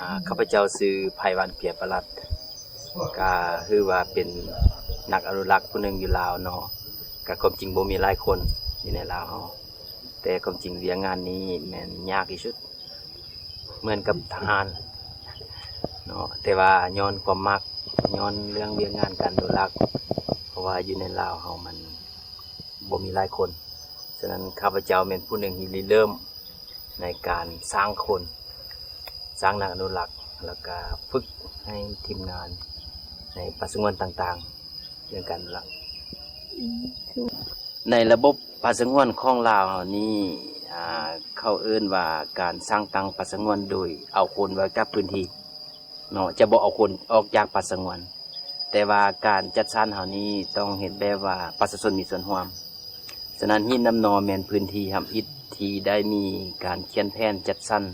ອາ ຂ້າພະເຈົ້າຊື່ ໄພວັນ ເພຍປະລັດ ກະຄືວ່າເປັນນັກອະນຸລັກຜູ້ໜຶ່ງຢູ່ລາວເນາະ. ກະຄວາມຈິງບໍ່ມີຫຼາຍຄົນຢູ່ໃນລາວເຮົາ, ແຕ່ຄວາມຈິງວຽກງານນີ້ແມ່ນຍາກທີ່ສຸດ ເໝືອນກັບທະຫານເນາະ, ແຕ່ວ່າຍ້ອນຄວາມມັກ ຍ້ອນເລື່ອງວຽກງານການອະນຸລັກ ເພາະວ່າຢູ່ໃນລາວເຮົາມັນບໍ່ມີຫຼາຍຄົນ. ສະນັ້ນ ຂ້າພະເຈົ້າແມ່ນຜູ້ໜຶ່ງທີ່ລິເລີ່ມໃນການສ້າງຄົນ ສ້າງນັກອະນຸລັກ ແລ້ວກະຝຶກໃຫ້ທີມງານໃນປ່າສະຫງວນຕ່າງໆ ເລື່ອງການອະນຸລັກ. ໃນລະບົບປ່າສະຫງວນຂອງລາວເຮົານີ້ ອາ ເຂົາເອີ້ນວ່າການສ້າງຕັ້ງປ່າສະຫງວນໂດຍເອົາຄົນໄວ້ກັບພື້ນທີ່ເນາະ, ຈະບໍ່ເອົາຄົນອອກຈາກປ່າສະຫງວນ. ແຕ່ວ່າການຈັດສັນເຮົານີ້ຕ້ອງເຮັດແບບວ່າປະຊາຊົນມີສ່ວນຮ່ວມ. ສະນັ້ນ ຫີນນ້ຳໜໍ່ແມ່ນພື້ນທີ່ທຳອິດທີ່ໄດ້ມີການຂຽນແຜນຈັດສັນ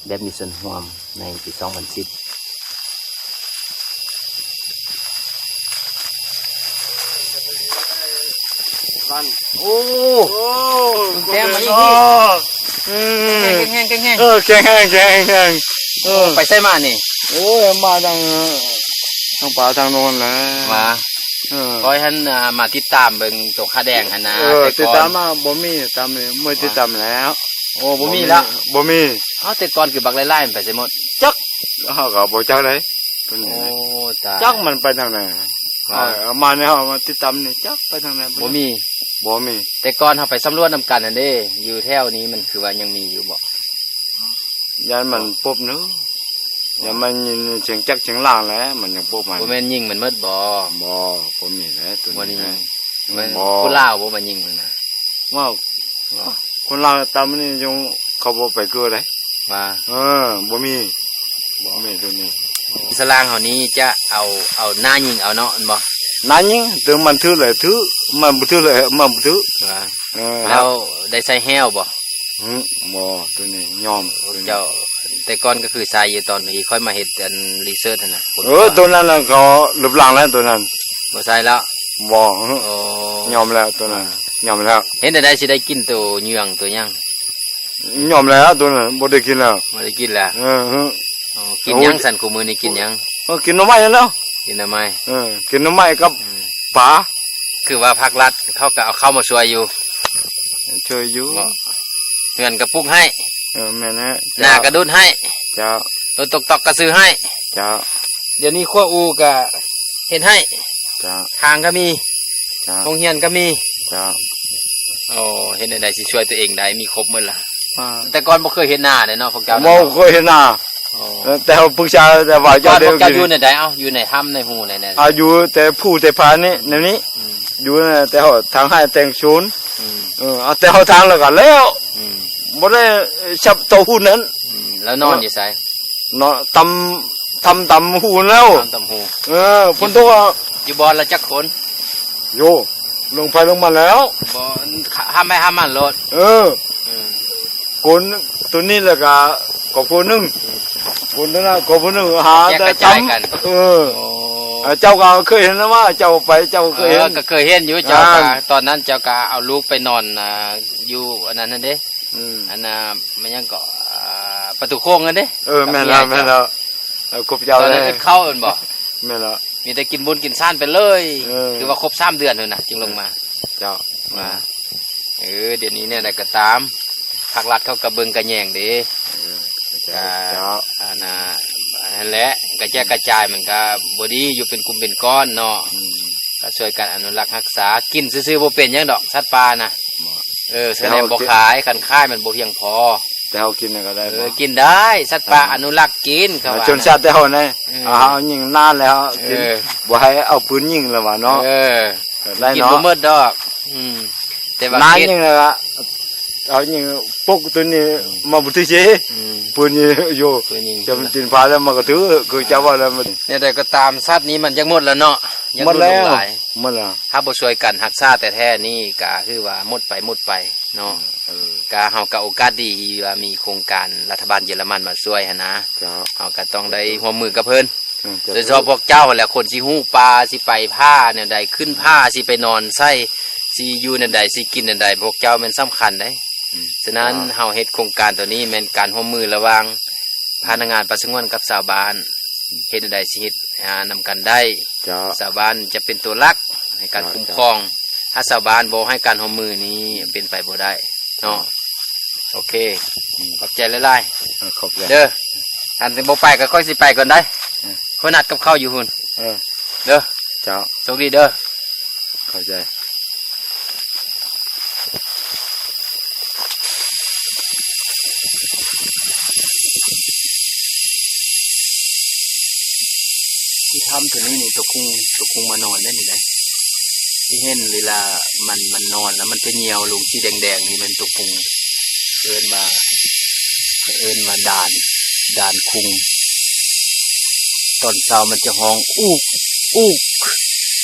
ແບບມີສ່ວນຮ່ວມໃນປີສອງພັນສິບ. ໂອ້ ໂອ້ ແຕ່ງມາອີກ ເອີ ແຂງແຮງ ແຂງແຮງ ເອີ ແຂງແຮງ ແຂງແຮງ ເອີ ໄປໃສມານີ້? ໂອ້ຍ ມາທາງ ທາງປ່າທາງໂນ້ນແຫຼະ ມາ ເອີ ຂ້ອຍຫັ້ນ ອ່າ ມາຕິດຕາມເບິ່ງໂຕຂາແດງຫັ້ນນະ ເອີ ແຕ່ກ່ອນ ຕິດຕາມມາ ບໍ່ມີ ຕາມນີ້ ບໍ່ຕິດຕາມແລ້ວ. ໂອ້ ບໍ່ມີແລ້ວ ບໍ່ມີ ບໍ່ມີ. ເອົ້າ ແຕ່ກ່ອນຄືບັກຫຼາຍໆ ມັນໄປໃສໝົດ? ຈັກ ເຮົາກໍບໍ່ຈັກເດ້ ໂຕນີ້ ໂອ້ ຕາຍ ຈັກມັນໄປທາງໃດ. ວ່າ ເອົາມາແນວເຮົາມາຕິດຕາມນີ້ ຈັກໄປທາງໃດ ບໍ່ມີ ບໍ່ມີ. ແຕ່ກ່ອນເຮົາໄປສຳຫຼວດນຳກັນຫັ້ນເດ້ ຢູ່ແຖວນີ້ມັນຄືວ່າຍັງມີຢູ່ບໍ່? ຢ້ານມັນປົບເນີ ຢ້ານມັນຍິນສຽງຈັກສຽງລາງແຫຼະ ມັນຍັງປົບຫັ້ນ. ບໍ່ແມ່ນຍິງມັນໝົດບໍ່? ບໍ່ ບໍ່ມີແຫຼະ ໂຕນີ້ ບໍ່ໄດ້ຍິງ ມັນ ບໍ່ ຄົນລາວບໍ່ມາຍິງມັນນະ? ວ່າ ວ່າ ຄົນລາວຕາມນີ້ ເຂົາບໍ່ໄປເກີດໃດ ວ່າ ເອີ ບໍ່ມີ ບໍ່ມີໂຕນີ້. ສະລາງເຮົານີ້ຈະເອົາ ເອົາໜ້າຍິງເອົາເນາະ ແມ່ນບໍ່? ໜ້າຍິງ ໂຕມັນຖືກແຫຼະຖືກ ມັນບໍ່ຖືກແຫຼະມັນບໍ່ຖືກ ວ່າ ເອີ ແລ້ວໄດ້ໃສ່ແຮ້ວບໍ່? ຫື ບໍ່ ໂຕນີ້ຍອມ ເຈົ້າ ແຕ່ກ່ອນກໍຄືໃສ່ຢູ່ ຕອນທີ່ຂ້ອຍມາເຮັດອັນຣີເຊີດຫັ້ນນະ. ເອີ ໂຕນັ້ນນະ ເຂົາລຶບຫຼັງແລ້ວໂຕນັ້ນ ບໍ່ໃສ່ແລ້ວ ບໍ່ ໂອ້ ຍອມແລ້ວໂຕນັ້ນ ຍອມແລ້ວ. ເຮັດແນວໃດຊິໄດ້ກິນໂຕເຫຍື່ອງໂຕຫຍັງ? ຍອມແລ້ວ ໂຕນັ້ນບໍ່ໄດ້ກິນແລ້ວ ບໍ່ໄດ້ກິນແລ້ວ ເອີ ຫື ໂອ້ ກິນຫຍັງຊັ້ນ ຄູ່ມື້ນີ້ກິນຫຍັງ? ເອີ ກິນໜໍ່ໄມ້ຫັ້ນແຫຼະ ກິນໜໍ່ໄມ້ ເອີ ກິນໜໍ່ໄມ້ກັບ ອືມ ປາ. ຄືວ່າພາກລັດເຂົາກໍເອົາເຂົ້າມາຊ່ວຍຢູ່ ຊ່ວຍຢູ່ ເຮືອນກໍປຸກໃຫ້ ເອີ ແມ່ນແລ້ວ ນາກໍດຸດໃຫ້ ເຈົ້າ ລົດຕົກຕອກກໍຊື້ໃຫ້ ເຈົ້າ ດຽວນີ້ຄົວອູກໍເຮັດໃຫ້ ເຈົ້າ ທາງກໍມີ ເຈົ້າ ໂຮງຮຽນກໍມີ ເຈົ້າ ໂອ້ ເຮັດແນວໃດຊິຊ່ວຍຕົວເອງໄດ້ ມີຄົບໝົດລະ ອ່າ ແຕ່ກ່ອນບໍ່ເຄີຍເຮັດນາເດ້ເນາະພວກເຈົ້າ ບໍ່ເນາະ ເຄີຍເຮັດນາ ໂອ້ ເອີ ແຕ່ເຮົາປຶກສາ ແຕ່ວ່າເຈົ້າ ພວກເຈົ້າຢູ່ແນວໃດ? ເອົ້າ ຢູ່ໃນຖ້ຳໃນຮູໃນ ອາ ຢູ່ແຕ່ພູແຕ່ຜານີ້ ອືມ ແນວນີ້ ອືມ ຢູ່ແຕ່ເຮົາທາງໄຮ່ແຕ່ງສວນ ອືມ ເອີ ເອົາແຕ່ເຮົາທາງແລ້ວກໍແລ້ວ ອືມ ບໍ່ໄດ້ສັບຕໍ່ຮູນັ້ນ ອືມ ແລ້ວນອນຢູ່ໃສ? ເນາະ ຕຳ ທຳຕຳຮູແລ້ວ ຕຳຕຳຮູ ເອີ ຝົນຕົກ ຢູ່ບ່ອນລະຈັກຄົນ? ໂຍ ລົງໄປລົງມາແລ້ວ ບໍ່ ຫ້າມໃຜຫ້າມມັນໂລດ ເອີ ເອີ ຄົນໂຕນີ້ແລ້ວກະຄອບຄົວໜຶ່ງ ຄົນໂຕນັ້ນຄອບຄົວໜຶ່ງ ຫາແຕ່ຕຳ ເອີ ໂອ້ ເຈົ້າກໍເຄີຍເຫັນວ່າ ເຈົ້າໄປເຈົ້າກໍເຄີຍເຫັນ ເອີ ກໍເຄີຍເຫັນຢູ່ ເຈົ້າກໍ ອ່າ ຕອນນັ້ນເຈົ້າກໍເອົາລູກໄປນອນ ອ່າ ຢູ່ອັນນັ້ນຫັ້ນເດ້ ອືມ ອັນນ່າ ແມ່ນຫຍັງເກາະ ອ່າ ປະຕູໂຄ້ງຫັ້ນເດ້ ເອີ ແມ່ນແລ້ວ ແມ່ນແລ້ວ ເອີ ຄົບເຈົ້າ ຕອນນັ້ນອຶດເຂົ້າແມ່ນບໍ່? ແມ່ນແລ້ວ ມີແຕ່ກິນບຸນກິນຊານໄປເລີຍ ເອີ ຖືວ່າຄົບສາມເດືອນພຸ້ນນະ ຈຶ່ງລົງມາ ເຈົ້າ ວ່າ ເອີ ດຽວນີ້ແນວໃດກໍຕາມ ພາກລັດເຂົາກໍເບິ່ງກະແຍງເດ້ ເອີ ເຈົ້າ ອັນນ່າ ຫັ້ນແຫຼະ ກະແຈກກະຈາຍມັນກໍບໍ່ດີ ຢູ່ເປັນກຸ່ມເປັນກ້ອນເນາະ ອືມ ກໍຊ່ວຍກັນອະນຸລັກຮັກສາ ກິນຊື່ໆບໍ່ເປັນຫຍັງດອກ ສັດປ່ານະ ເອີ ສະແດງບໍ່ຂາຍ ຄັນຂາຍມັນບໍ່ພຽງພໍ ແຕ່ເຮົາກິນກໍໄດ້ ເອີ ບໍ່? ກິນໄດ້ ສັດປ່າອະນຸລັກກິນ ເຂົາວ່າ ຊົນຊາດແຕ່ເຮົານະ ເອີ ເອົາຍິງນານແລ້ວກິນ ເອີ ບໍ່ໃຫ້ເອົາປືນຍິງລະວ່າເນາະ ເອີ ໄດ້ເນາະ ກິນບໍ່ໝົດດອກ ອືມ ແຕ່ວ່ານານຍິງລະ ເອົາຍິງປົກຕົວນີ້ ອືມ ມາບຸຕິເຈ ອືມ ປືນຍິງຢູ່ ຈະມັນກິນພາແລ້ວມັນກໍຖືກ ຄືເຈົ້າວ່າແລ້ວ ແນວໃດກໍຕາມ ສັດນີ້ມັນຢາກໝົດລະເນາະ ຢາກຫຼຸດລົງຫຼາຍ ໝົດແລ້ວ ໝົດແລ້ວ ຖ້າບໍ່ຊ່ວຍກັນຮັກສາແທ້ໆນີ້ ກໍຄືວ່າໝົດໄປ ໝົດໄປເນາະ ເອີ ກະເຮົາກະໂອກາດດີທີ່ວ່າມີໂຄງການລັດຖະບານເຢຍລະມັນມາຊ່ວຍຫັ້ນນະ ເຈົ້າ ເຮົາກະຕ້ອງໄດ້ຮ່ວມມືກັບເພິ່ນ ເອີ ໂດຍສະເພາະພວກເຈົ້າຫັ້ນແຫຼະ ຄົນຊິຮູ້ປ່າ ຊິໄປຜາແນວໃດ ຂຶ້ນຜາ ຊິໄປນອນໃສ ຊິຢູ່ແນວໃດ ຊິກິນແນວໃດ ພວກເຈົ້າແມ່ນສຳຄັນເດ້ ອືມ ສະນັ້ນ ເຈົ້າ ເຮົາເຮັດໂຄງການໂຕນີ້ແມ່ນການຮ່ວມມືລະຫວ່າງ ພະນັກງານປ່າສະຫງວນກັບຊາວບ້ານ ເຮັດແນວໃດຊິເຮັດຫານຳກັນໄດ້. ເຈົ້າ. ຊາວບ້ານຈະເປັນຕົວຫຼັກໃນການ ເຈົ້າ ຄຸ້ມຄອງ. ເຈົ້າ. ຖ້າຊາວບ້ານບໍ່ໃຫ້ການຮ່ວມມືນີ້ ອືມ ເປັນໄປບໍ່ໄດ້ເນາະ. ໂອເຄ ອືມ ຂອບໃຈຫຼາຍໆ. ເອີ ຂອບໃຈເດີ. ຄັນຊິບໍ່ໄປກໍຂ້ອຍຊິໄປກ່ອນໄດ໋. ເອີ ຂ້ອຍນັດກັບເຂົາຢູ່ພຸ້ນ. ເອີ ເດີ. ເຈົ້າ. ໂຊກດີເດີ. ເຂົ້າໃຈ. ທີ່ຖ້ຳຕົວນີ້ນີ້ ຕົວຄຸງ ຕົວຄຸງມານອນໄດ້ນີ້ໄດ໋. ທີ່ເຫັນເວລາມັນ ມັນນອນແລ້ວມັນຈະຍ່ຽວລົງສີແດງໆ ນີ້ແມ່ນຕົວຄຸງ ເອີ້ນວ່າ ເອີ້ນວ່າດານ ດານຄຸງ. ຕອນເຊົ້າມັນຈະຮ້ອງອູກ ອູກ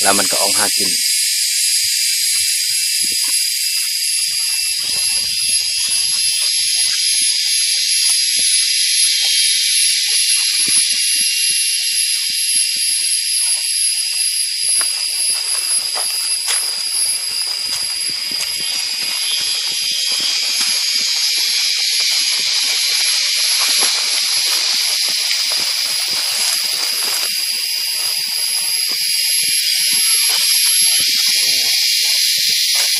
ແລ້ວມັນກໍອອກຫາກິນ.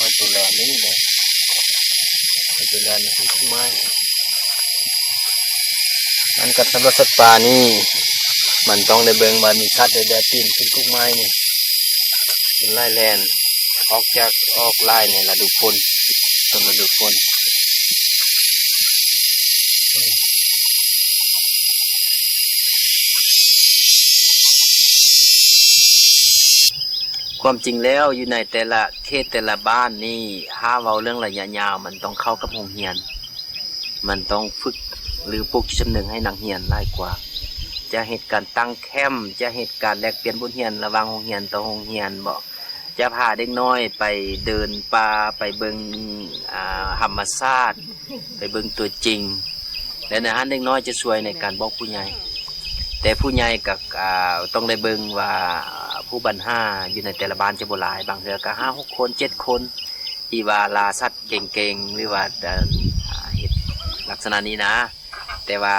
ມັນເປັນແລນນີ້ນະ ມັນເປັນແລນນີ້ ຕົ້ນໄມ້ ມັນກັບສຳຫຼວດສັດປ່ານີ້ ມັນຕ້ອງໄດ້ເບິ່ງວ່າມີສັດໃດໆປີນຂຶ້ນກົກໄມ້ນີ້ ເປັນລາຍແລນ ອອກຈາກ ອອກຫຼາຍໃນລະດູຝົນ ຊ່ວງລະດູຝົນ. ຄວາມຈິງແລ້ວ ຢູ່ໃນແຕ່ລະເຂດແຕ່ລະບ້ານນີ້ ຖ້າເວົ້າເລື່ອງໄລຍະຍາວ ມັນຕ້ອງເຂົ້າກັບໂຮງຮຽນ ມັນຕ້ອງຝຶກ ຫຼື ປຸກຈິດສຳນຶກໃຫ້ນັກຮຽນຫຼາຍກວ່າ ຈະເຮັດການຕັ້ງແຄ້ມ ຈະເຮັດການແລກປ່ຽນບົດຮຽນລະຫວ່າງໂຮງຮຽນຕໍ່ໂຮງຮຽນບໍ ຈະພາເດັກນ້ອຍໄປເດີນປ່າ ໄປເບິ່ງ ອ່າ ທຳມະຊາດ ໄປເບິ່ງຕົວຈິງ ແລະ ໃນຫັ້ນເດັກນ້ອຍຈະຊ່ວຍໃນການບອກຜູ້ໃຫຍ່ ແຕ່ຜູ້ໃຫຍ່ກໍ ອ່າ ຕ້ອງໄດ້ເບິ່ງວ່າຜູ້ບັນຫາຢູ່ໃນແຕ່ລະບ້ານຈະບໍ່ຫຼາຍ ບາງເທື່ອກໍຫ້າຫົກຄົນ ເຈັດຄົນ ທີ່ວ່າລ່າສັດເກັ່ງໆ ຫຼືວ່າ ເອີ່ມ ເຮັດລັກສະນະນີ້ນະ ແຕ່ວ່າ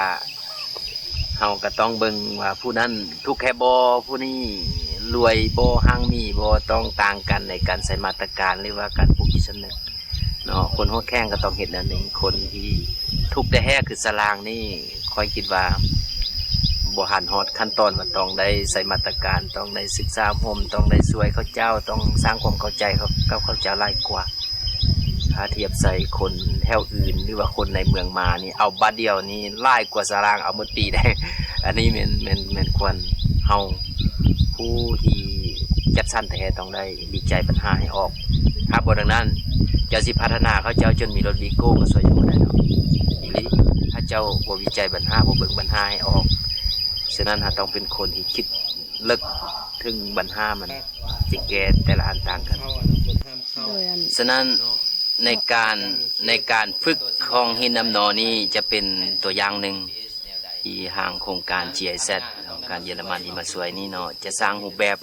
ເຮົາກໍຕ້ອງເບິ່ງວ່າຜູ້ນັ້ນທຸກແຮບບໍ່ ຜູ້ນີ້ລວຍບໍ່ ຮັ່ງມີບໍ່ ຕ້ອງຕ່າງກັນໃນການໃຊ້ມາດຕະການ ຫຼືວ່າການປຸກຈິດສຳນຶກເນາະ. ຄົນຫົວແຂງກໍຕ້ອງເຮັດແນວໜຶ່ງ ຄົນທີ່ທຸກແທ້ໆຄືສະລ່າງນີ້ ຂ້ອຍຄິດວ່າບໍ່ທັນຮອດຂັ້ນຕອນວ່າຕ້ອງໄດ້ໃຊ້ມາດຕະການ ຕ້ອງໄດ້ສຶກສາອົບຮົມ ຕ້ອງໄດ້ຊ່ວຍເຂົາເຈົ້າ ຕ້ອງສ້າງຄວາມເຂົ້າໃຈກັບເຂົາເຈົ້າຫຼາຍກວ່າ ຖ້າທຽບໃສ່ຄົນແຖວອື່ນ ຫຼືວ່າຄົນໃນເມືອງມານີ້ ເອົາບາດດຽວນີ້ຫຼາຍກວ່າສະລ່າງເອົາໝົດປີໄດ໋. ອັນນີ້ແມ່ນ ແມ່ນ ແມ່ນຄວນເຮົາ ຜູ້ທີ່ຈັດສັນແທ້ໆຕ້ອງໄດ້ວິໄຈບັນຫາໃຫ້ອອກ ຖ້າບໍ່ດັ່ງນັ້ນ ເຈົ້າຊິພັດທະນາເຂົາເຈົ້າຈົນມີລົດວີໂກ້ມາຊ່ວຍຢູ່ບໍ່ໄດ້ດອກ ອີ່ຫຼີ ຖ້າເຈົ້າບໍ່ວິໄຈບັນຫາ ບໍ່ເບິ່ງບັນຫາໃຫ້ອອກ. ສະນັ້ນ ເຮົາຕ້ອງເປັນຄົນທີ່ຄິດເລິກເຖິງບັນຫາມັນ ຈຶ່ງແກ້ແຕ່ລະອັນຕ່າງກັນ. ໂດຍອັນ ສະນັ້ນ ໃນການ ໃນການຝຶກຂອງຫີນນ້ຳໜໍ່ນີ້ຈະເປັນຕົວຢ່າງໜຶ່ງ ທີ່ທາງໂຄງການ GIZ ຂອງການເຢຍລະມັນທີ່ມາຊ່ວຍນີ້ເນາະ ຈະສ້າງຮູບແບບ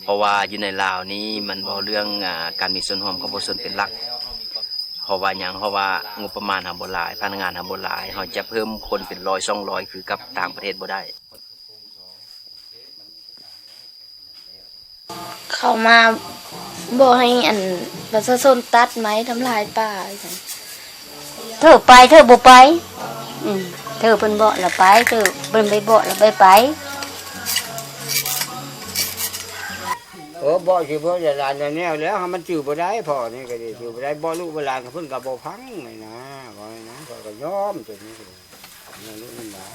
ເພາະວ່າຢູ່ໃນລາວນີ້ມັນເວົ້າເລື່ອງ ອາ ການມີສ່ວນຮ່ວມຂອງປະຊາຊົນເປັນຫຼັກ ເພາະວ່າຫຍັງ ເພາະວ່າງົບປະມານເຮົາບໍ່ຫຼາຍ ພະນັກງານເຮົາບໍ່ຫຼາຍ ເຮົາຈະເພີ່ມຄົນເປັນຮ້ອຍສອງຮ້ອຍ ຄືກັບຕ່າງປະເທດບໍ່ໄດ້. ເຂົ້າມາບໍ່ໃຫ້ອັນປະຊາຊົນຕັດໄມ້ທຳລາຍປ່າ. ເທີໄປ ເທີບໍ່ໄປ ອືມ ເທີເພິ່ນເບາະລະໄປ ເທີເພິ່ນໄປເບາະລະໄປໄປ. ໂອ້ ເບາະຊິເບາະຫຼານແນວແລ້ວ ມັນຈື່ບໍ່ໄດ້ ພໍ່ນີ້ກໍດີຈື່ບໍ່ໄດ້ ເບາະລູກເບາະຫຼານເພິ່ນກໍບໍ່ຟັງນີ້ນະ ເວົ້ານີ້ນະ ຂ້ອຍກໍຍອມຕົວນີ້ ແນວລູກແນວຫຼານ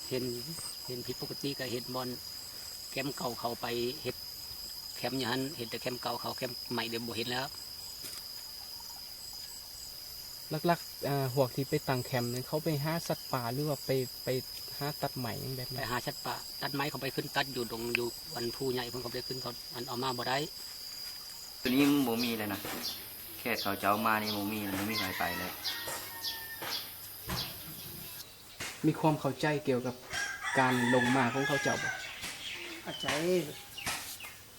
ເຫັນ ເຫັນຜິດປົກກະຕິ ກໍເຫັນບ່ອນແຄມເກົ່າເຂົາໄປເຮັດແຄມຢູ່ຫັ້ນ ເຫັນແຕ່ແຄມເກົ່າເຂົາ ແຄມໃໝ່ເດີບໍ່ເຫັນແລ້ວ. ຫຼັກໆ ເອີ ພວກທີ່ໄປຕັ້ງແຄມນີ້ ເຂົາໄປຫາສັດປ່າ ຫຼືວ່າໄປ ໄປຫາຕັດໄມ້ຫຍັງແບບນີ້? ໄປຫາສັດປ່າ ຕັດໄມ້ ເຂົາໄປຂຶ້ນຕັດຢູ່ດົງ ຢູ່ອັນພູໃຫຍ່ພຸ້ນ ເຂົາໄປຂຶ້ນ ເຂົາອັນເອົາມາບໍ່ໄດ້. ຕົວນີ້ມັນບໍ່ມີແລ້ວນະ ແຂກເຂົາເຈົ້າມານີ້ບໍ່ມີ ບໍ່ມີໃຜໄປແລ້ວ. ມີຄວາມເຂົ້າໃຈກ່ຽວກັບການລົງມາຂອງເຂົາເຈົ້າບໍ່? ເຂົ້າໃຈ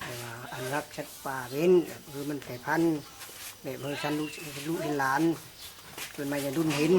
ແຕ່ວ່າອະນຸລັກສັດປ່າເວັ້ນ ແບບເອີມັນໄພພັນ ແບບເອີຊັ້ນລູກ ລູກເຫັນຫຼານ ເກີດມາຢ່າລຸ້ນເຫັນ